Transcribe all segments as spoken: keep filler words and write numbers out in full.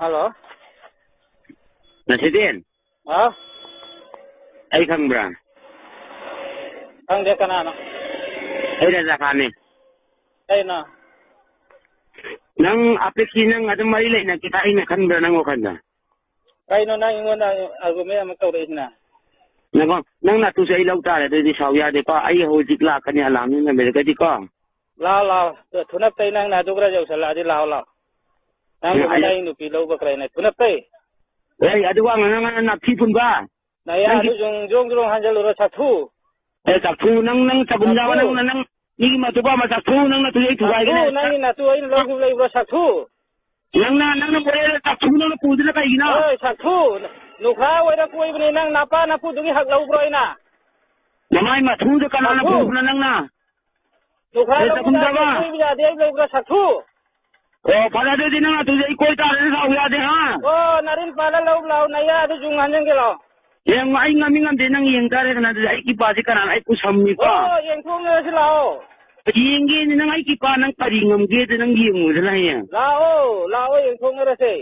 Hello. ꯅꯁꯤꯗꯤꯟ꯫ ꯍꯥꯎ꯫ ꯑꯩ ꯈꯪꯕ꯭ꯔꯥ? ꯈꯪꯗꯦ, ꯀꯅꯥꯅꯣ? ꯑꯩ ꯔꯖꯥ ꯈꯥꯟꯅꯤ꯫ ꯀꯩꯅꯣ? ꯅꯪ ꯑꯄꯤꯛꯀꯤ ꯅꯪ ꯑꯗꯨꯝ ꯃꯔꯤ ꯂꯩꯅꯈꯤꯗ ꯑꯩꯅ ꯈꯟꯕ꯭ꯔꯥ ꯅꯪ ꯋꯥꯈꯜꯗ? ꯀꯩꯅꯣ ꯅꯪ ꯑꯩꯉꯣꯟꯗ argument ꯑꯃ ꯇꯧꯔꯛꯏꯁꯤꯅ? ꯅꯪꯉꯣ-, ꯅꯪ ꯅꯥꯇꯨꯁꯦ ꯑꯩ ꯂꯧ ꯇꯥꯔꯦ, ꯑꯗꯨꯗꯤ ꯁꯥꯎ ꯌꯥꯗꯦꯀꯣ꯫ ꯑꯩ ꯍꯧꯖꯤꯛ ꯂꯥꯛꯀꯅꯤ, ꯑꯂꯥꯝꯅꯤ ꯅꯝꯕꯤꯔꯒꯗꯤꯀꯣ꯫ ꯂꯥꯛꯑꯣ, ꯂꯥꯛꯑꯣ꯫ ꯊꯨꯅꯞꯇꯩ ꯅꯪ ꯅꯥꯗꯨ ꯈꯔ ꯌꯧꯁꯜꯂꯛꯑꯗꯤ ꯂꯥꯛꯑꯣ, ꯂꯥꯛꯑꯣ꯫ ꯅꯪꯒꯨꯝꯕꯅ ꯑꯩ ꯑꯩ ꯅꯨꯄꯤ ꯂꯧꯕ ꯀꯔꯥꯏꯅ ꯊꯨꯅꯞꯇꯩ? ꯑꯦ, ꯑꯗꯨ ꯋꯥ ꯉꯥꯡꯉꯛꯀꯅꯨ, ꯅꯥꯊꯤ ꯄꯨꯟꯕ꯫ ꯅꯌꯥꯗꯨ ꯅꯪ ꯁꯤ-, ꯖꯣꯡ ꯖꯣꯡ ꯖꯣꯡ ꯍꯟꯖꯜꯂꯨꯔꯣ, ꯁꯥꯊꯨ꯫ ꯑꯦ, ꯆꯥꯛꯊꯨ, ꯅꯪ, ꯅꯪ ꯆꯒꯨꯝ ꯆꯥꯕ, ꯆꯥꯛꯊꯨ꯫ ꯅꯪ, ꯅꯪ ꯃꯤꯒꯤ ꯃꯇꯨ ꯄꯥꯝꯕ ꯆꯥꯛꯊꯨ, ꯅꯪ ꯅꯥꯇꯨ ꯑꯩ ꯆꯥꯛꯊꯨ, ꯊꯨꯒꯥꯏꯒꯅꯤ꯫ ꯅꯪꯒꯤ ꯅꯥꯇꯨ ꯑꯩꯅ ꯂꯧꯈꯤꯕ ꯂꯩꯕ꯭ꯔꯣ, ꯆꯥꯛꯊꯨ? ꯅꯪꯅ, ꯅꯪꯅ ꯃꯣꯔꯦꯗ ꯆꯥꯛꯊꯨ ꯅꯪꯅ ꯄꯨꯗꯨꯅ ꯀꯩꯒꯤꯅꯣ? ꯍꯣꯏ, ꯆꯥꯛꯊꯨ꯫ ꯅꯨꯈꯥ ꯑꯣꯏꯔ ꯀꯣꯏꯕꯅꯦ, ꯅꯪ ꯅꯄꯥ ꯅꯄꯨꯗꯨꯒꯤ ꯍꯛ ꯂꯧꯕ꯭ꯔꯣ ꯑꯩꯅ? ꯅꯃꯥꯏ ꯃꯊꯨꯗ ꯀꯅꯥꯅ ꯆꯥꯛꯊꯨ꯫ ꯄꯨꯕꯅꯣ ꯅꯪꯅ? ꯅꯨꯈꯥ ꯑꯦ, ꯂꯧꯕ ꯆꯥꯛꯈꯨꯝꯗꯕ꯫ ꯌꯥꯗꯦ, ꯀꯣꯏꯕ ꯌꯥꯗꯦ, ꯑꯩ ꯂꯧꯕ꯭ꯔꯥ, ꯆꯥꯛꯊꯨ? ꯑꯣ, ꯐꯔꯦ, ꯑꯗꯨꯗꯤ ꯅꯪ ꯅꯥꯇꯨꯁꯦ ꯑꯩ ꯀꯣꯏ ꯇꯥꯔꯦꯅ ꯁꯥꯎ ꯌꯥꯗꯦ, ꯍꯥ? ꯑꯣ, ꯅꯥꯔꯤꯟ ꯄꯥꯜꯂ ꯂꯧ ꯂꯥꯛꯑꯣ, ꯅꯌꯥꯗꯨ ꯌꯨꯡ ꯍꯟꯖꯟꯒꯦ ꯂꯥꯛꯑꯣ꯫ ꯌꯦꯡꯉꯣ, ꯑꯩ ꯉꯝꯃꯤ ꯉꯝꯗꯦ ꯅꯪ ꯌꯦꯡ ꯇꯥꯔꯦꯗꯅ, ꯑꯗꯨꯗꯤ ꯑꯩ ꯀꯤꯄꯥꯁꯤ ꯀꯅꯥꯅ ꯑꯩ ꯄꯨꯁꯝꯃꯤꯀꯣ? ꯑꯣ, ꯌꯦꯡꯊꯣꯛꯅꯔꯁꯤ ꯂꯥꯛꯑꯣ꯫ ꯌꯦꯡꯒꯦꯅꯦ, ꯅꯪ ꯑꯩ ꯀꯤꯄꯥ ꯅꯪ ꯀꯔꯤ ꯉꯝꯒꯦꯗ ꯅꯪ ꯌꯦꯡꯉꯨꯗꯅ ꯍꯌꯦꯡ꯫ ꯂꯥꯛꯑꯣ, ꯂꯥꯛꯑꯣ, ꯌꯦꯡꯊꯣꯛꯅꯔꯁꯦ꯫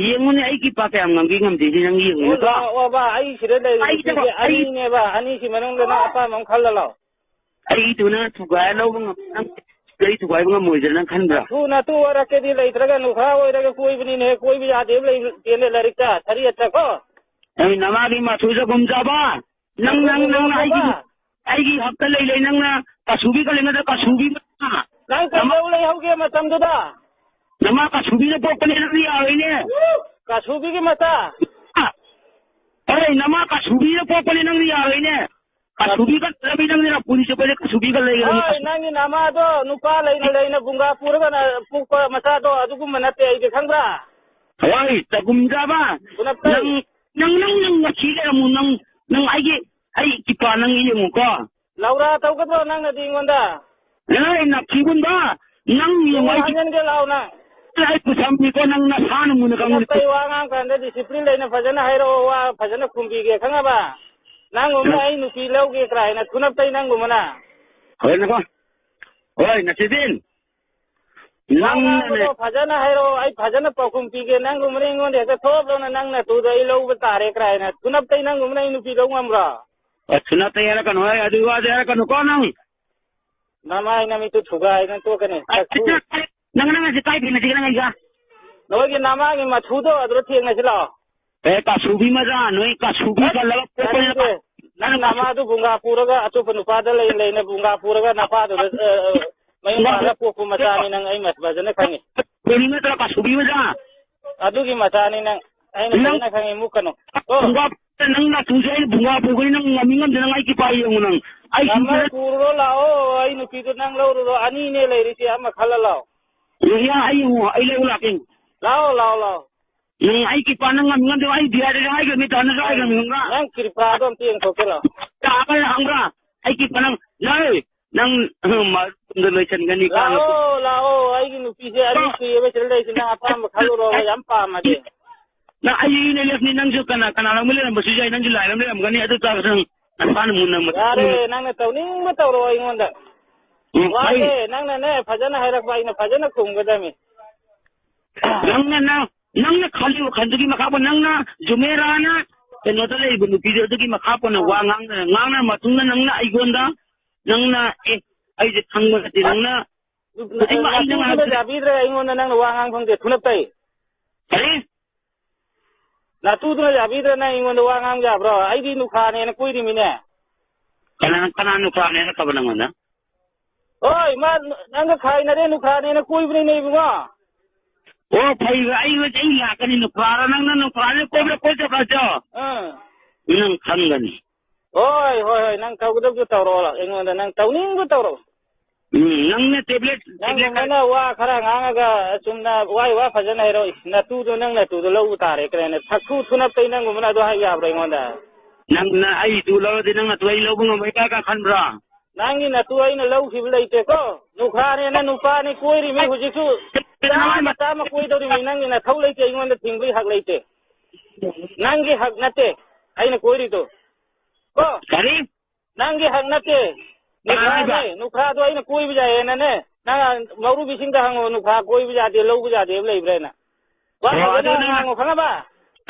ꯌꯦꯡꯉꯨꯅꯦ, ꯑꯩ ꯀꯤꯄꯥ ꯀꯌꯥꯝ ꯉꯝꯒꯦ ꯉꯝꯗꯦꯁꯦ ꯅꯪ ꯑꯣ, ꯌꯦꯡꯉꯨꯅꯦꯀꯣ꯫ ꯂꯥꯛꯑꯣꯕ, ꯑꯩ ꯁꯤꯗ ꯂꯩꯔꯤꯕ ꯑꯩ ꯅꯨꯄꯤꯁꯦ ꯇꯧ-, ꯑꯩ ꯑꯅꯤꯅꯦꯕ, ꯑꯅꯤꯁꯤ ꯃꯅꯨꯡꯗ ꯅꯪ ꯑꯄꯥꯝꯕ ꯑꯃ ꯈꯜꯂ ꯂꯥꯛꯑꯣ꯫ ꯑꯩꯗꯨꯅ ꯊꯨꯒꯥꯏꯔ ꯂꯧꯕ ꯉꯝ-, ꯅꯪ ꯑꯩ ꯊꯨꯒꯥꯏꯕ ꯉꯝꯃꯣꯏꯗꯅ ꯅꯪ ꯈꯟꯕ꯭ꯔꯥ? ꯊꯨꯅ ꯇꯨ ꯋꯥꯔꯛꯀꯦꯗꯤ ꯂꯩꯇ꯭ꯔꯒ ꯅꯨꯈꯥ ꯑꯣꯏꯔꯒ ꯀꯣꯏꯕꯅꯤꯅꯦ, ꯀꯣꯏꯕ ꯌꯥꯗꯦꯕ ꯂꯩꯇꯦꯅꯦ ꯂꯥꯏꯔꯤꯛꯇ, ꯁꯔꯤ ꯑꯆꯠ ꯀꯣ꯫ ꯑꯩ ꯅꯃꯥꯒꯤ ꯃꯊꯨꯖ ꯒꯨꯝꯖꯥꯕ, ꯅꯪ, ꯅꯪ, ꯅꯪ ꯑꯩꯒꯤ, ꯑꯩꯒꯤ ꯍꯛꯇ ꯂꯩ ꯂꯩ ꯅꯪꯅ ꯀꯁꯨꯕꯤ ꯀꯂꯦꯟꯗ ꯀꯁꯨꯕꯤ ꯃꯆꯥ꯫ ꯅꯪ ꯅꯃꯥ ꯀꯩꯗꯧ ꯂꯩꯍꯧꯒꯦ ꯃꯇꯝꯗꯨꯗ? ꯅꯃꯥ ꯀꯁꯨꯕꯤꯅ ꯄꯣꯛꯄꯅꯦ ꯅꯪꯗꯤ ꯌꯥꯔꯣꯏꯅꯦ꯫ ꯀꯁꯨꯕꯤꯒꯤ ꯃꯆꯥ? ꯑꯔꯦ, ꯅꯃꯥ ꯀꯁꯨꯕꯤꯅ ꯄꯣꯛꯄꯅꯦ ꯅꯪꯗꯤ ꯌꯥꯔꯣꯏꯅꯦ꯫ ꯀꯁꯨꯕꯤꯒ ꯂꯩꯔꯝꯃꯤ ꯅꯪꯅ ꯄꯨꯟꯁꯤ ꯆꯨꯞꯄꯁꯦ ꯀꯁꯨꯕꯤꯒ ꯂꯩꯒꯗꯕꯅꯤ, ꯍꯣꯏ, ꯀꯁꯨ- ꯅꯪꯒꯤ ꯅꯃꯥꯗꯣ ꯅꯨꯄꯥ ꯂꯩꯅ ꯂꯩꯅ ꯕꯨꯡꯒꯥ ꯄꯨꯔꯒ ꯅ-, ꯄꯣꯛꯄ ꯃꯆꯥꯗꯣ ꯑꯗꯨꯒꯨꯝꯕ ꯅꯠꯇꯦ ꯑꯩꯗꯤ, ꯈꯪꯕ꯭ꯔꯥ? ꯍꯣꯏ, ꯆꯒꯨꯝ ꯆꯥꯕ꯫ ꯈꯨꯅꯞꯇꯩ꯫ ꯅꯪ, ꯅꯪ, ꯅꯪ, ꯅꯪ ꯉꯁꯤ ꯂꯩꯔꯝꯃꯨ, ꯅꯪ, ꯅꯪ ꯑꯩꯒꯤ, ꯑꯩ ꯏꯄꯥ ꯅꯪ ꯌꯦꯡꯉꯨꯀꯣ꯫ ꯂꯧꯔꯥ ꯇꯧꯒꯗ꯭ꯔꯣ ꯅꯪꯅꯗꯤ ꯑꯩꯉꯣꯟꯗ? ꯅꯪ ꯑꯩ ꯅꯥꯊꯤꯕꯨꯟꯕ, ꯅꯪ ꯌꯦꯡꯉꯨ, ꯌꯦꯡꯉꯨ ꯑꯩ ꯍꯟꯖꯟꯒꯦ ꯂꯥꯎ ꯅꯪ꯫ ꯑꯩ ꯈꯨꯊꯝꯅꯤꯀꯣ, ꯅꯪ ꯅꯁꯥꯅ ꯃꯨꯟꯅ ꯈꯪꯕꯅꯤ꯫ ꯈꯨꯅꯞꯇꯩ ꯋꯥ ꯉꯥꯡ ꯀꯥꯟꯗ discipline ꯂꯩꯅ ꯐꯖꯅ ꯍꯥꯏꯔꯛꯑꯣ, ꯋꯥ ꯐꯖꯅ ꯈꯨꯝꯕꯤꯒꯦ, ꯈꯪꯉꯕ? ꯅꯪꯒꯨꯝꯕꯅ ꯅꯪ ꯑꯩ ꯅꯨꯄꯤ ꯂꯧꯒꯦ ꯀꯥꯏꯅ, ꯈꯨꯅꯞꯇꯩ ꯅꯪꯒꯨꯝꯕꯅ꯫ ꯍꯣꯏ, ꯅꯀꯣ꯫ ꯍꯣꯏ, ꯅꯁꯤꯗꯤꯟ꯫ ꯋꯥ ꯅꯪꯅꯅꯦ꯫ ꯉꯥꯡꯕꯗꯣ ꯐꯖꯅ ꯍꯥꯏꯔꯛꯑꯣ, ꯑꯩ ꯐꯖꯅ ꯄꯥꯎꯈꯨꯝ ꯄꯤꯒꯦ꯫ ꯅꯪꯒꯨꯝꯕꯅ ꯑꯩꯉꯣꯟꯗ ꯍꯦꯛꯇ ꯊꯣꯞ ꯂꯧꯅ ꯅꯪ ꯅꯇꯨꯗꯣ ꯑꯩ ꯂꯧꯕ ꯇꯥꯔꯦ ꯀꯥꯏꯅ꯫ ꯁꯨꯅꯞꯇꯩ ꯅꯪꯒꯨꯝꯕꯅ ꯑꯩ ꯅꯨꯄꯤ ꯂꯧ ꯉꯝꯕ꯭ꯔꯣ? ꯑ, ꯁꯨꯅꯞꯇꯩ ꯍꯥꯏꯔꯛꯀꯅꯨ, ꯍꯦ, ꯑꯗꯨꯒꯤ ꯋꯥꯗꯤ ꯍꯥꯏꯔꯛꯀꯅꯨꯀꯣ ꯅꯪ꯫ ꯅꯃꯥꯏ ꯅꯃꯤꯠꯇꯨ ꯊꯨꯒꯥꯏꯗꯅ ꯇꯣꯛꯀꯅꯤ꯫ ꯑ, ꯅꯪ, ꯅꯪ ꯉꯁꯤ ꯀꯥꯏ ꯊꯦꯡꯅꯁꯤꯒꯦ ꯅꯪ ꯑꯩꯒ? ꯅꯣꯏꯒꯤ ꯅꯃꯥꯒꯤ ꯃꯊꯨꯗꯣ ꯑꯗꯨꯗ ꯊꯦꯡꯅꯁꯤ ꯂꯥꯛꯑꯣ꯫ ꯑꯦ, ꯀꯥꯁꯨꯕꯤ ꯃꯆꯥ, ꯅꯣꯏ ꯀꯥꯁꯨꯕꯤ ꯑꯁ, ꯀꯜꯂꯒ ꯄꯣꯛꯄꯅꯤꯅ ꯇꯥꯅꯤꯡꯗꯦ꯫ ꯅꯪ ꯅꯃꯥꯗꯨ ꯕꯨꯡꯒꯥ ꯄꯨꯔꯒ ꯑꯇꯣꯞꯄ ꯅꯨꯄꯥꯗ ꯂꯩ ꯂꯩꯅ ꯕꯨꯡꯒꯥ ꯄꯨꯔꯒ ꯅꯄꯥꯗꯨꯗ, ꯑ, ꯑ, ꯃꯌꯨꯝ ꯄꯥꯜꯂꯒ ꯄꯣꯛꯄ ꯃꯆꯥꯅꯤ ꯅꯪ, ꯑꯩ ꯃ-, ꯐꯖꯅ ꯈꯪꯉꯤ꯫ ꯀꯔꯤ ꯅꯠꯇ꯭ꯔ ꯀꯥꯁꯨꯕꯤ ꯃꯆꯥ? ꯑꯗꯨꯒꯤ ꯃꯆꯥꯅꯤ ꯅꯪ, ꯑꯩꯅ ꯅꯪ ꯐꯖꯅ ꯈꯪꯉꯤ, ꯃꯨꯛꯀꯅꯨ꯫ ꯀꯣ? ꯕꯨꯡꯒꯥ, ꯅꯪ ꯅꯥꯇꯨꯁꯦ ꯑꯩꯅ ꯕꯨꯡꯒꯥ ꯄꯨꯒꯅꯤ, ꯅꯪ ꯉꯝꯃꯤ ꯉꯝꯗꯦ, ꯅꯪ ꯑꯩ ꯀꯤꯄꯥꯏ ꯌꯦꯡꯉꯨ ꯅꯪ꯫ ꯑꯩ ꯅꯃꯥ ꯁꯤꯗ ꯄꯨꯔꯨꯔꯣ ꯂꯥꯛꯑꯣ, ꯑꯩ ꯅꯨꯄꯤꯗꯨ ꯅꯪ ꯂꯧꯔꯨꯔꯣ, ꯑꯅꯤꯅꯦ ꯂꯩꯔꯤꯁꯦ, ꯑꯃ ꯈꯜꯂ ꯂꯥꯛꯑꯣ꯫ ꯌꯥ, ꯑꯩ ꯌꯦꯡꯉꯨ, ꯑꯩ ꯂꯧ ꯂꯥꯛꯀꯦ꯫ ꯂꯥꯛꯑꯣ, ꯂꯥꯛꯑꯣ, ꯂꯥꯛꯑꯣ꯫ ꯅꯪ ꯑꯩ ꯀꯤꯄꯥ ꯅꯪ ꯉꯝꯃꯤ ꯉꯝꯗꯦ, ꯑꯩ ꯗꯤꯌꯥꯗꯁꯨ ꯍꯥꯏꯈ꯭ꯔꯃꯤ, ꯇꯥꯅꯁꯨ ꯍꯥꯏꯈ꯭ꯔꯃꯤ, ꯈꯪꯕ꯭ꯔꯥ? ꯅꯪ ꯀ꯭ꯔꯤꯄꯥꯗꯣ ꯑꯝꯇ ꯌꯦꯡꯊꯣꯛꯀꯦ ꯂꯥꯛꯑꯣ꯫ ꯇꯥꯕ ꯈꯪꯕ꯭ꯔꯥ? ꯑꯩ ꯀꯤꯄꯥ ꯅꯪ, ꯅꯪ, ꯅꯪ ꯃꯔꯨꯝꯗ ꯂꯣꯏꯁꯟꯒꯅꯤ, ꯀꯥꯡꯅ ꯂꯥꯛꯑꯣ, ꯂꯥꯛꯑꯣ, ꯑꯩꯒꯤ ꯅꯨꯄꯤꯁꯦ ꯑꯅꯤ ꯁꯨꯏꯌꯦꯕ ꯁꯤꯗ ꯂꯩꯔꯤꯁꯦ, ꯅꯪ ꯑꯄꯥꯝꯕ ꯈꯜꯂꯨꯔꯣ, ꯌꯥꯝ ꯄꯥꯝꯃꯗꯤ꯫ ꯅꯪ ꯑꯩ ꯏꯅꯦ ꯂꯛꯁꯃꯤ, ꯅꯪꯁꯨ ꯀꯅꯥ, ꯀꯅꯥ ꯂꯧꯕ ꯂꯩꯔꯝꯕꯁꯨ ꯌꯥꯏ, ꯅꯪꯁꯨ ꯂꯥꯏꯔꯝ ꯂꯩꯔꯝꯒꯅꯤ, ꯑꯗꯨ ꯇꯥꯔꯁꯨ ꯅꯪ ꯅꯁꯥꯅ ꯃꯨꯟꯅ ꯃꯨꯟꯅ ꯌꯥꯔꯦ, ꯅꯪꯅ ꯇꯧꯅꯤꯡꯕ ꯇꯧꯔꯣ ꯑꯩꯉꯣꯟꯗ꯫ ꯎꯝ, ꯋꯥꯁꯦ ꯑꯩ ꯅꯪꯅꯅꯦ ꯐꯖꯅ ꯍꯥꯏꯔꯛꯄ, ꯑꯩꯅ ꯐꯖꯅ ꯈꯨꯝꯒꯗꯕꯅꯤ꯫ ꯅꯪꯅ, ꯅꯪ, ꯅꯪꯅ ꯈꯜꯂꯤ ꯋꯥꯈꯜꯗꯨꯒꯤ ꯃꯈꯥ ꯄꯣꯟꯅ, ꯅꯪꯅ ꯖꯨꯃꯦꯔꯥꯅ ꯀꯩꯅꯣꯗ ꯂꯩꯔꯤꯕ ꯅꯨꯄꯤꯗꯣ, ꯑꯗꯨꯒꯤ ꯃꯈꯥ ꯄꯣꯟꯅ ꯑꯥ꯫ ꯋꯥ ꯉꯥꯡꯅ, ꯉꯥꯡꯅ ꯃꯇꯨꯡꯗ ꯅꯪꯅ ꯑꯩꯉꯣꯟꯗ, ꯅꯪꯅ, "ꯑꯦ, ꯑꯩꯁꯦ ꯈꯪꯕ ꯅꯠꯇꯦ", ꯑꯁ! ꯅꯪꯅ ꯅ-, ꯍꯧꯖꯤꯛꯃꯛ ꯑꯩ ꯅꯪ ꯅꯇꯨꯗꯨꯅ ꯍꯥꯏꯕꯗꯨ ꯌꯥꯕꯤꯗ꯭ꯔꯦ ꯑꯩꯉꯣꯟꯗ ꯅꯪꯅ ꯋꯥ ꯉꯥꯡ ꯐꯪꯗꯦ, ꯊꯨꯅꯞꯇꯩ꯫ ꯀꯔꯤ? ꯅꯇꯨꯗꯨꯅ ꯌꯥꯕꯤꯗ꯭ꯔꯦ ꯅꯪ ꯑꯩꯉꯣꯟꯗ ꯋꯥ ꯉꯥꯡ ꯌꯥꯕ꯭ꯔꯣ? ꯑꯩꯗꯤ ꯅꯨꯈꯥꯅꯦꯅ ꯀꯣꯏꯔꯤꯃꯤꯅꯦ꯫ ꯀꯅꯥ, ꯀꯅꯥ ꯅꯨꯈꯥꯅꯦꯅ ꯀꯕ ꯅꯪꯉꯣꯟꯗ? ꯍꯣꯏ, ꯃꯥ ꯅꯪꯒ ꯈꯥꯏꯅꯔꯦ, ꯅꯨꯈꯥꯅꯦꯅ ꯀꯣꯏꯕꯅꯤꯅꯦ ꯏꯕꯨꯡꯉꯣ꯫ ꯑꯣ, ꯐꯩꯕ, ꯑꯩ, ꯑꯩ ꯂꯥꯛꯀꯅꯤ ꯅꯨꯈꯥꯔ, ꯅꯪꯅ ꯅꯨꯈꯥꯅꯦ ꯀꯣꯏꯕ꯭ꯔꯥ ꯀꯣꯏꯗꯕ꯭ꯔꯥ ꯆꯣ? ꯑꯥ꯫ ꯅꯪ ꯈꯪꯒꯅꯤ꯫ ꯍꯣꯏ, ꯍꯣꯏ, ꯍꯣꯏ, ꯅꯪ ꯇꯧꯒꯗꯕꯗꯨ ꯇꯧꯔꯛꯑꯣ, ꯑꯩꯉꯣꯟꯗ ꯅꯪ ꯇꯧꯅꯤꯡꯕ ꯇꯧꯔꯛꯑꯣ꯫ ꯎꯝ, ꯅꯪꯅ tablet, tablet ꯅꯪꯒꯨꯝꯕꯅ ꯋꯥ ꯈꯔ ꯉꯥꯡꯉꯒ ꯆꯨꯝꯅ ꯋꯥ ꯋꯥ ꯐꯖꯅ ꯍꯥꯏꯔꯛꯑꯣ꯫ ꯏꯁ, ꯅꯇꯨꯗꯣ ꯅꯪ ꯅꯇꯨꯗꯣ ꯂꯧꯕ ꯇꯥꯔꯦ ꯀꯥꯏꯅ ꯁꯛꯊꯨ ꯊꯨꯅꯞꯇꯩ ꯅꯪꯒꯨꯝꯕꯅ ꯑꯗꯨ ꯍꯥꯏ ꯌꯥꯕ꯭ꯔꯣ ꯑꯩꯉꯣꯟꯗ? ꯅꯪꯅ ꯑꯩ ꯏꯇꯨ ꯂꯧꯔꯗꯤ ꯅꯪ ꯅꯇꯨ ꯑꯩ ꯂꯧꯕ ꯉꯝꯃꯣꯏ ꯀꯥꯏ ꯀꯥ ꯈꯟꯕ꯭ꯔꯥ? ꯅꯪꯒꯤ ꯅꯇꯨ ꯑꯩꯅ ꯂꯧꯈꯤꯕ ꯂꯩꯇꯦꯀꯣ꯫ ꯅꯨꯈꯥꯅꯦꯅ ꯅꯨꯄꯥꯅꯤ ꯀꯣꯏꯔꯤꯃꯤ ꯍꯧꯖꯤꯛꯁꯨ꯫ ꯆꯥꯝꯃ ꯆꯥꯝꯃ ꯀꯣꯏꯗꯧꯔꯤꯃꯤ꯫ ꯅꯪꯒꯤ ꯅꯊꯧ ꯂꯩꯇꯦ, ꯑꯩꯉꯣꯟꯗ ꯊꯤꯡꯕꯒꯤ ꯍꯛ ꯂꯩꯇꯦ꯫ ꯅꯪꯒꯤ ꯍꯛ ꯅꯠꯇꯦ ꯑꯩꯅ ꯀꯣꯏꯔꯤꯗꯣ꯫ ꯀꯣ? ꯀꯔꯤ? ꯅꯪꯒꯤ ꯍꯛ ꯅꯠꯇꯦ꯫ ꯀꯅꯥ ꯍꯥꯏꯕ? ꯅꯨꯈꯥꯅꯦ, ꯅꯨꯈꯥꯗꯣ ꯑꯩꯅ ꯀꯣꯏꯕ ꯌꯥꯏꯌꯦꯅꯅꯦ꯫ ꯅꯪ ꯃꯧꯔꯨꯕꯤꯁꯤꯡꯗ ꯍꯪꯉꯣ, ꯅꯨꯈꯥ ꯀꯣꯏꯕ ꯌꯥꯗꯦ, ꯂꯧꯕ ꯌꯥꯗꯦꯕ ꯂꯩꯕ꯭ꯔꯥꯅ꯫ ꯋꯥ ꯑꯣ, ꯑꯗꯨ ꯐꯖꯅ ꯅꯪ ꯉꯥꯡꯉꯣ, ꯈꯪꯉꯕ?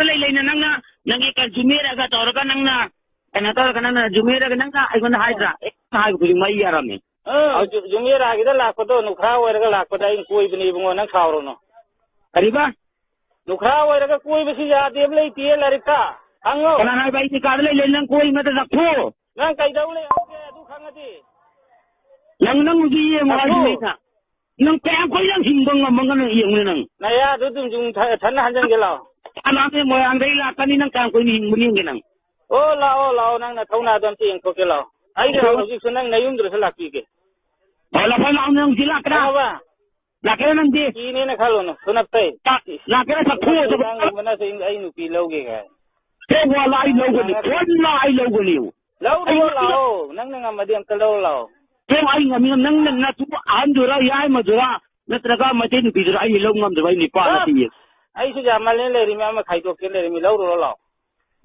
ꯂꯩ ꯂꯩꯅ ꯅꯪꯅ ꯅꯪꯒꯤ ꯀꯟꯁꯨꯃꯦꯔꯒ ꯇꯧꯔꯒ ꯅꯪꯅ ꯀꯩꯅꯣ ꯇꯧꯔꯒ ꯅꯪꯅ ꯖꯨꯃꯦꯔꯒ ꯅꯪꯅ ꯑꯩꯉꯣꯟꯗ ꯍꯥꯏꯗ꯭ꯔꯥ? ꯑꯦ, ꯍꯥꯏꯕ ꯈꯨꯗꯤꯡꯃꯛ ꯑꯩ ꯌꯥꯔꯝꯃꯦ꯫ ꯑ, ꯖꯨ-, ꯖꯨꯃꯦꯔꯥꯒꯤꯗ ꯂꯥꯛꯄꯗꯣ ꯅꯨꯈꯥ ꯑꯣꯏꯔꯒ ꯂꯥꯛꯄꯗ ꯑꯩꯅ ꯀꯣꯏꯕꯅꯦ ꯏꯕꯨꯡꯉꯣ, ꯅꯪ ꯁꯥꯎꯔꯨꯅꯨ꯫ ꯀꯔꯤꯕ? ꯅꯨꯈꯥ ꯑꯣꯏꯔꯒ ꯀꯣꯏꯕꯁꯤ ꯌꯥꯗꯦꯕ ꯂꯩꯇꯦ ꯂꯥꯏꯔꯤꯛꯇ꯫ ꯍꯪꯉꯣ꯫ ꯀꯅꯥꯅ ꯍꯥꯏꯕ ꯑꯩ ꯅꯤꯀꯥꯗ ꯂꯩ ꯂꯩ ꯅꯪ ꯀꯣꯏ ꯑꯃꯗ ꯆꯠꯊꯣꯛꯑꯣ? ꯅꯪ ꯀꯩꯗꯧ ꯂꯩꯍꯧꯒꯦ ꯑꯗꯨ ꯈꯪꯉꯗꯤ? ꯅꯪ ꯅꯪꯕꯨꯗꯤ ꯌꯦꯡꯉꯣ ꯍꯥꯏꯁꯤꯅꯤ ꯑꯩꯅ꯫ ꯅꯪ ꯀꯌꯥꯝ ꯀꯨꯏꯅ ꯍꯤꯡꯕ ꯉꯝꯃꯒꯅ ꯌꯦꯡꯉꯨꯅꯦ ꯅꯪ꯫ ꯅꯌꯥꯗꯨ ꯑꯗꯨꯝ ꯌꯨꯝ ꯊ-, ꯊꯟꯅ ꯍꯟꯖꯟꯒꯦ ꯂꯥꯛꯑꯣ꯫ ꯑꯂꯥꯝꯁꯦ ꯃꯣꯏꯔꯥꯡꯗꯒꯤ ꯂꯥꯛꯀꯅꯤ, ꯅꯪ ꯀꯌꯥꯝ ꯀꯨꯏꯅ ꯍꯤꯡꯕꯅ ꯌꯦꯡꯒꯦ ꯅꯪ꯫ ꯑꯣ, ꯂꯥꯛꯑꯣ, ꯂꯥꯛꯑꯣ, ꯅꯪ ꯅꯊꯧꯅꯥꯗꯣ ꯑꯝꯇ ꯌꯦꯡꯊꯣꯛꯀꯦ ꯂꯥꯛꯑꯣ꯫ ꯑꯩꯅ ꯑꯣ꯫ ꯍꯧꯖꯤꯛꯁꯨ ꯅꯪ ꯅꯌꯨꯝꯗꯨꯗꯁꯨ ꯂꯥꯛꯄꯤꯒꯦ꯫ ꯑꯣ, ꯂꯥꯛꯑꯣ, ꯂꯥꯛꯑꯣ, ꯅꯪ ꯍꯧꯖꯤꯛ ꯂꯥꯛꯀꯦꯔꯥ? ꯈꯪꯉꯕ? ꯂꯥꯛꯀꯦꯔꯥ ꯅꯪꯗꯤ? ꯀꯤꯅꯦꯅ ꯈꯜꯂꯨꯅꯨ, ꯊꯨꯅꯞꯇꯩ꯫ ꯂꯥꯛ-, ꯂꯥꯛꯀꯦꯔꯥ ꯁꯛꯊꯨ? ꯊꯨꯅꯞꯇꯩ ꯅꯪꯒꯨꯝꯕꯅꯁꯨ ꯑꯩ, ꯑꯩ ꯅꯨꯄꯤ ꯂꯧꯒꯦ ꯀꯥꯏ꯫ ꯀꯣꯛ ꯋꯥꯂ ꯑꯩ ꯂꯧꯒꯅꯤ, ꯉꯥꯡꯉꯛꯀꯅꯨ꯫ ꯀꯣꯟꯅ ꯑꯩ ꯂꯧꯒꯅꯤ꯫ ꯂꯧꯔꯨꯔꯣ ꯑꯩ ꯂꯥꯛꯑꯣ, ꯅꯪꯅ ꯉꯝꯃꯗꯤ ꯑꯝꯇ ꯂꯧꯔꯨ ꯂꯥꯛꯑꯣ꯫ ꯀꯩꯝ ꯑꯩ ꯉꯝꯃꯤ ꯉꯝ-, ꯅꯪꯅ ꯅꯇꯨ ꯑꯍꯟꯗꯨꯔꯥ, ꯌꯥꯏꯃꯗꯨꯔꯥ, ꯅꯠꯇ꯭ꯔꯒ ꯃꯩꯇꯩ ꯅꯨꯄꯤꯗꯨꯔꯥ, ꯑꯩ ꯂꯧ ꯉꯝꯗꯕ ꯑꯩ ꯅꯤꯄꯥ ꯑ! ꯅꯠꯇꯤꯌꯦ꯫ ꯑꯩꯁꯨ ꯌꯥꯝꯃꯜꯂꯦ ꯂꯩꯔꯤꯃꯤ, ꯑꯃ ꯈꯥꯏꯗꯣꯛꯀꯦ ꯂꯩꯔꯤꯃꯤ, ꯂꯧꯔꯨꯔꯣ ꯂꯥꯛꯑꯣ꯫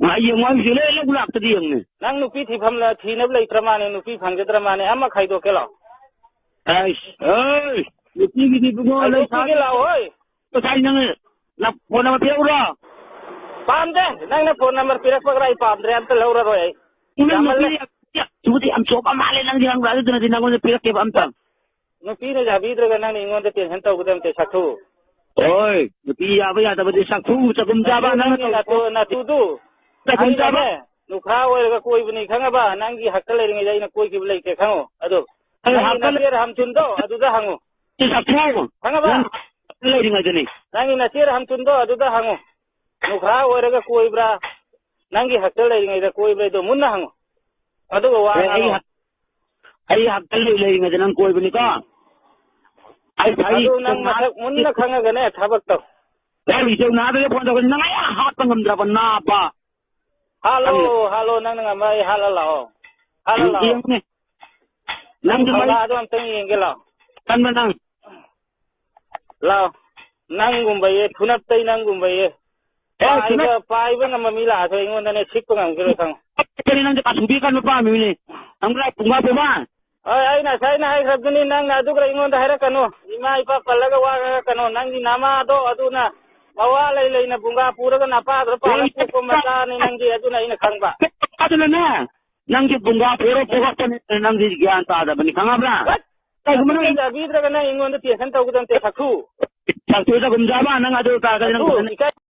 ꯑ, ꯌꯦꯡꯉꯣ ꯍꯥꯏꯁꯦ, ꯂꯣꯏ ꯂꯧ ꯂꯥꯛꯇꯗꯤ ꯌꯦꯡꯉꯨꯅꯦ꯫ ꯅꯪ ꯅꯨꯄꯤ ꯊꯤꯐꯝ ꯂ-, ꯊꯤꯅꯕ ꯂꯩꯇ꯭ꯔ ꯃꯥꯅꯦ, ꯅꯨꯄꯤ ꯐꯪꯒꯗ꯭ꯔ ꯃꯥꯅꯦ, ꯑꯃ ꯈꯥꯏꯗꯣꯛꯀꯦ ꯂꯥꯛꯑꯣ꯫ ꯑꯩꯁ, ꯑꯩ, ꯅꯨꯄꯤꯒꯤꯗꯤ ꯏꯕꯨꯡꯉꯣ ꯈꯥꯏꯗꯣꯛꯄꯤꯒꯦ ꯂꯩꯁꯥꯕꯤ ꯂꯥꯛꯑꯣ, ꯍꯣꯏ꯫ ꯉꯁꯥꯏ ꯅꯪ ꯅ-, ꯐꯣꯟ ꯅꯝꯕꯔ ꯄꯤꯔꯛꯎꯔꯣ? ꯄꯥꯝꯗꯦ, ꯅꯪꯅ ꯐꯣꯟ ꯅꯝꯕꯔ ꯄꯤꯔꯛꯄꯒ ꯑꯩ ꯄꯥꯝꯗ꯭ꯔꯦ, ꯑꯝꯇ ꯂꯧꯔꯔꯣꯏ ꯑꯩ꯫ ꯅꯪ ꯌꯥꯝꯃꯜꯂꯦ꯫ ꯅꯨꯄꯤ ꯌꯥꯝ ꯆꯨꯕꯗꯤ ꯌꯥꯝ ꯆꯣꯞꯄ ꯃꯥꯜꯂꯦ ꯅꯪꯗꯤ, ꯈꯪꯕ꯭ꯔꯥ? ꯑꯗꯨꯗꯨꯅꯗꯤ ꯅꯪꯉꯣꯟꯗ ꯄꯤꯔꯛꯀꯦꯕ ꯑꯝꯇ꯫ ꯅꯨꯄꯤꯅ ꯌꯥꯕꯤꯗ꯭ꯔꯒ ꯅꯪꯅ ꯑꯩꯉꯣꯟꯗ tension ꯇꯧꯒꯗꯕ ꯅꯠꯇꯦ, ꯁꯛꯊꯨ꯫ ꯍꯣꯏ, ꯅꯨꯄꯤ ꯌꯥꯕ ꯌꯥꯗꯕꯗꯤ ꯁꯛꯊꯨ, ꯆꯒꯨꯝ ꯆꯥꯕ ꯅꯪ ꯅꯪꯅ ꯅꯪꯒꯤ ꯇꯧ-, ꯅꯥꯇꯨ-, ꯅꯥꯇꯨꯗꯨ꯫ ꯆꯒꯨꯝ ꯆꯥꯕ꯫ ꯑꯩꯅꯅꯦ, ꯅꯨꯈꯥ ꯑꯣꯏꯔꯒ ꯀꯣꯏꯕꯅꯤ ꯈꯪꯉꯕ? ꯅꯪꯒꯤ ꯍꯛꯇ ꯂꯩꯔꯤꯉꯩꯗ ꯑꯩꯅ ꯀꯣꯏꯈꯤꯕ ꯂꯩꯇꯦ ꯈꯪꯉꯨ꯫ ꯑꯗꯣ ꯑꯩ ꯅꯪꯒꯤ ꯍꯛꯇ ꯅꯆꯦ ꯔꯍꯝꯆꯟꯗꯣ ꯑꯗꯨꯗ ꯍꯪꯉꯨ꯫ ꯁꯛꯊꯨ꯫ ꯈꯪꯉꯕ? ꯅꯪ ꯍꯛꯇ ꯂꯩꯔꯤꯉꯩꯗꯅꯤ꯫ ꯅꯪꯒꯤ ꯅꯆꯦ ꯔꯍꯝꯆꯟꯗꯣ ꯑꯗꯨꯗ ꯍꯪꯉꯨ꯫ ꯅꯨꯈꯥ ꯑꯣꯏꯔꯒ ꯀꯣꯏꯕ꯭ꯔꯥ? ꯅꯪꯒꯤ ꯍꯛꯇ ꯂꯩꯔꯤꯉꯩꯗ ꯀꯣꯏꯕ꯭ꯔꯥ? ꯑꯗꯣ ꯃꯨꯟꯅ ꯍꯪꯉꯨ꯫ ꯑꯗꯨꯒ ꯋꯥ ꯑꯦ, ꯑꯩ ꯉꯥꯡꯉꯨ꯫ ꯍꯛ-, ꯑꯩ ꯍꯛꯇ ꯂꯩ-, ꯂꯩꯔꯤꯉꯩꯗ ꯅꯪ ꯀꯣꯏꯕꯅꯤꯀꯣ꯫ ꯑꯩ ꯐꯩ, ꯑꯗꯨ ꯅꯪ ꯏꯆꯧ ꯅꯍꯥ-, ꯃꯁꯛ ꯃꯨꯟꯅ ꯈꯪꯉꯒꯅꯦ ꯊꯕꯛ ꯇꯧ꯫ ꯑꯩ ꯏꯆꯧ ꯅꯍꯥꯗꯨꯗ ꯐꯣꯟ ꯇꯧꯕ ꯅꯪ ꯑꯩ ꯍꯥꯠꯄ ꯉꯝꯗ꯭ꯔꯕ ꯅꯥꯕ꯫ ꯍꯥꯠꯂꯣ, ꯈꯪꯉꯦ꯫ ꯍꯥꯠꯂꯣ, ꯅꯪꯅ ꯉꯝꯃ ꯑꯩ ꯍꯥꯠꯂ ꯂꯥꯛꯑꯣ꯫ ꯍꯥꯠꯂ ꯂꯥꯛꯑꯣ꯫ ꯌꯦꯡꯉꯨꯅꯦ꯫ ꯅꯪ ꯅꯪꯁꯨ ꯃꯩ ꯐꯧꯂꯥꯗꯣ ꯑꯝꯇꯪ ꯌꯦꯡꯒꯦ ꯂꯥꯛꯑꯣ꯫ ꯀꯟꯕ ꯅꯪ꯫ ꯂꯥꯛꯑꯣ꯫ ꯅꯪꯒꯨꯝꯕꯌꯦ, ꯊꯨꯅꯞꯇꯩ ꯅꯪꯒꯨꯝꯕꯌꯦ꯫ ꯑꯦ, ꯊꯨꯅꯞ- ꯄꯥꯏꯕ, ꯄꯥꯏꯕ ꯉꯝꯕ ꯃꯤ ꯂꯥꯛꯑꯁꯨ ꯑꯩꯉꯣꯟꯗꯅꯦ ꯁꯤꯛꯄ ꯉꯝꯈꯤꯔꯣꯏ ꯈꯪꯉꯨ꯫ ꯀꯔꯤ ꯅꯪꯗꯤ ꯀꯥꯁꯨꯕꯤ ꯀꯟꯕ ꯄꯥꯝꯃꯤꯕꯅꯦ? ꯈꯪꯕ꯭ꯔꯥ, ꯄꯨꯡꯕꯥ ꯄꯨꯡꯕꯥ? ꯍꯣꯏ, ꯑꯩꯅ ꯉꯁꯥꯏꯅ ꯍꯥꯏꯈ꯭ꯔꯕꯗꯨꯅꯤ, ꯅꯪꯅ ꯑꯗꯨꯒ ꯑꯩꯉꯣꯟꯗ ꯍꯥꯏꯔꯛꯀꯅꯨ, ꯏꯃꯥ ꯏꯄꯥ ꯄꯜꯂꯒ ꯋꯥ ꯉꯥꯡꯉꯛꯀꯅꯨ, ꯅꯪꯒꯤ ꯅꯃꯥꯗꯣ ꯑꯗꯨꯅ ꯃꯋꯥ ꯂꯩ ꯂꯩꯅ ꯕꯨꯡꯒꯥ ꯄꯨꯔꯒ ꯅꯄꯥꯗꯨꯗ ꯄꯥꯜꯂ ꯄꯣꯛꯄ ꯃꯆꯥꯅꯤ ꯅꯪꯗꯤ, ꯑꯗꯨꯅ ꯑꯩꯅ ꯈꯪꯕ꯫ ꯑꯗꯨꯅꯅꯦ, ꯅꯪꯗꯤ ꯕꯨꯡꯒꯥ ꯄꯨꯔ ꯄꯣꯛꯂꯛꯄꯅꯤ, ꯅꯪꯗꯤ ꯒ꯭ꯌꯥꯟ ꯇꯥꯗꯕꯅꯤ, ꯈꯪꯉꯕ꯭ꯔꯥ? ꯍꯠ! ꯀꯩꯒꯨꯝꯕ ꯅꯪ ꯌꯥꯕꯤꯗ꯭ꯔꯒꯅ ꯑꯩꯉꯣꯟꯗ tension ꯇꯧꯒꯗꯕ ꯅꯠꯇꯦ, ꯁꯛꯊꯨ꯫ ꯁꯛꯊꯨ ꯆꯒꯨꯝꯖꯕ, ꯅꯪ ꯑꯗꯨ ꯇꯥꯔꯒꯗꯤ ꯅꯪ ꯁꯛꯊꯨ, ꯐꯖꯅ ꯏꯀꯥꯏ-